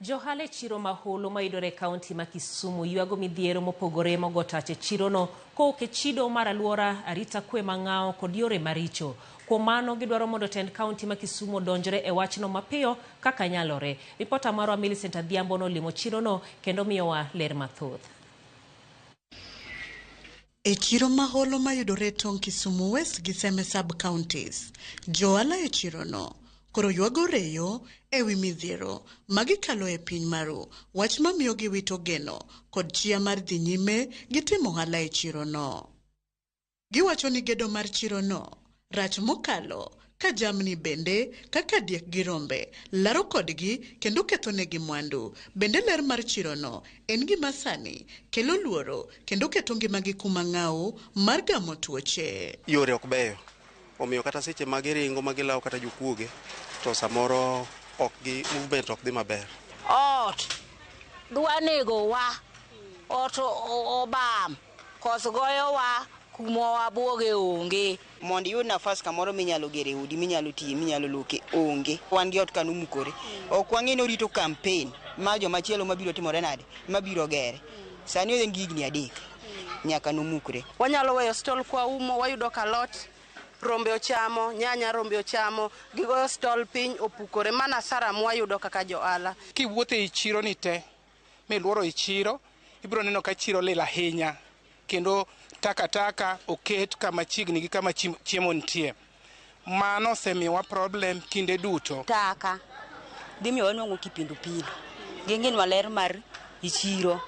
Johala e chiro ma Holo mayudore e kaunti ma Kisumu ywago midhiero mopogore mogo tach e chirono kowuok e chido mar aluora, arita kwe mang'awo kod yore maricho. Kuom mano, gidwaro mondo tend kaunti ma Kisumu odonjre e wachno mapiyo kaka nyalore. Ripota marwa Millicent Adhiambo nolimo chirono kendo miyowa ler mathoth. E chiro ma Holo mayudore e tong' Kisumu West gi Seme sub-counties, johala e chirono koro ywago reyo e wi midhiero ma gikalo e piny maru, wach mamiyo giwito geno kod chia mar dhi nyime gi timo ohala e chirono. Giwacho ni gedo mar chirono rach mokalo ka jamni bende kaka diek gi rombe laro kodgi kendo kethonegi mwandu. Bende ler mar chirono en gima sani kelo luoro kendo keto ngimagi kuma ng'aw mar gamo tuoche. Yore ok beyo, omiyo kata seche ma giringo ma gilawo kata jokuoge to samoro ok gi movement ok dhi maber. Ot dwa negowa, ot obam, koth goyowa, kuma wabuoge onge. Mondo iyud nafas kamoro minyalo gere udi, minyalo tiye, minyalo loke, onge. Wan gi ot kanomukore. Ok wang'e ni orito campaign mar jomachielo mabiro timore nade, mabiro gere. Sani en gi higni 3 nyaka nomukre. Wanyalo weyo stall kwaumo, wayudo ka alot rombe ochamo, nyanya rombe ochamo, gigoyo stall piny opukore. Mana hasara mwayudo kaka johala. Kiwuotho ei chiro ni te, miluoro e chiro, ibiro neno ka chiro lil ahinya. Kendo takataka oket kama chiegni gi kama chiemo nitie. Mano osemiyowa problem kinde duto. Taka dhi miyo wanwang'o kipindupindu. Ging'inwa ler mar chiro.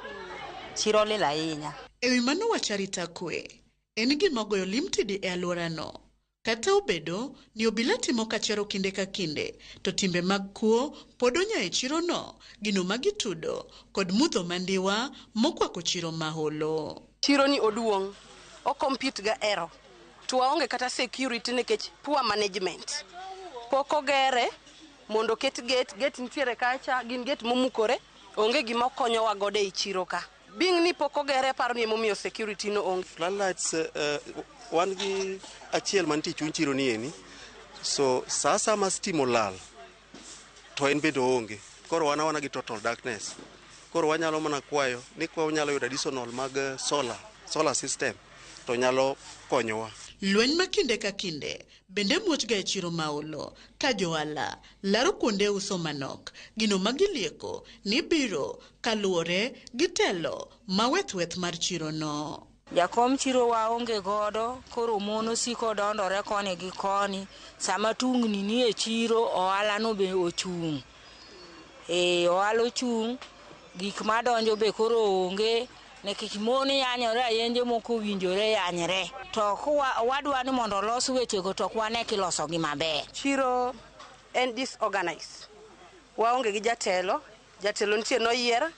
Chiro lil ahinya. E wi mano wach arita kwe en gima ogoyo limtidi e alworano. Kata obedo ni obila timo kachero kinde ka kinde, to timbe mag kuo pod onya e chirono, gino ma gitudo kod mudho mandiwa mokwako chiro ma Holo. Chiro ni oduong', o compete ga ero. To waonge kata security nikech poor management. Pok ogere mondo oket gate, gate nitiere kacha, gin gate momukore, onge gima okonyowa godo ei chiro ka. Being ni pok ogere aparo ni emomiyo security no onge. Floodlights wan gi achiel mantie chuny chiro ni eni. So sa asaya ma stima olal to en bende oonge. Koro wan awana gi total darkness. Koro wanyalo mana kwayo ni kwa wanyalo yudo additional mag solar system to nyalo konyowa. Lweny ma kinde ka kinde bende muochga e chiro ma Holo ka johala laro kuonde uso manok, gino ma gilieko ni biro kaluwore gi telo ma weth-weth mar chirono. Jakom chiro waonge godo, koro mon osiko dondore koni gi koni. Sama tungni ni e chiro, ohala no be ochung'. Ohala ochung', gik madonjo be koro onge, nikech mon yanyore ayenje mok owinjore yanyre. To wadwa ni mondo olos wechego to ok wane kilosogi maber. Chiro en disorganized. Waonge gi jatelo, jatelo nitie noyier,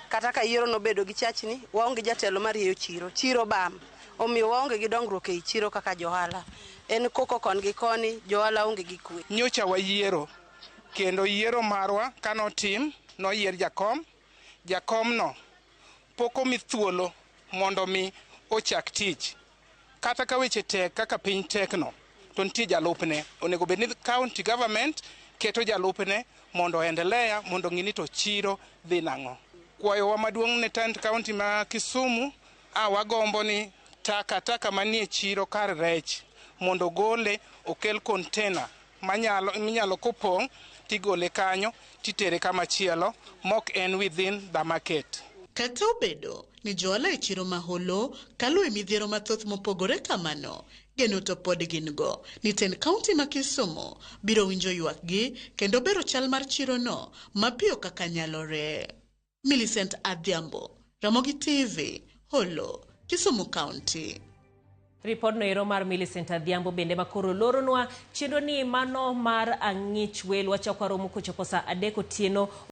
kata ka yiero nobedo gi chachni, waonge jatelo marieyo chiro. Chiro bam. Omiyo waonge gi dongruok ei chiro kaka johala. En koko kon gi koni, johala onge gi kwe. Nyocha wayiero, kendo yiero marwa kanotim, noyier jakom. Jakom no pok omi thuolo mondo mi ochak tich. Kata ka weche tek kaka piny tek no, to nitie jalupne. Onego bed ni county government keto jalupne mondo oendelea, mondo ng'i ni to chiro dhi nang'o. Kwayowa maduong' ne tend county ma Kisumu, wagombo ni takataka manie chiro kar rech mondo gole okel container minyalo kopong' tigole kanyo titere kama chielo mok en within the market. Kata obedo ni johala e chiro ma Holo kalo e midhiero mathoth mopogore kamano, geno to pod gin go ni tend kaunti ma Kisumu biro winjo ywakgi kendo bero chal mar chirono mapiyo kaka nyalore. Millicent Adhiambo, Ramogi TV, Holo, Kisumu County. Ripodno ero mar Millicent Adhiambo bende makoro loronwa chenro ni mano mar ang'ich wel wachako waromo kochopo saa 3 otieno.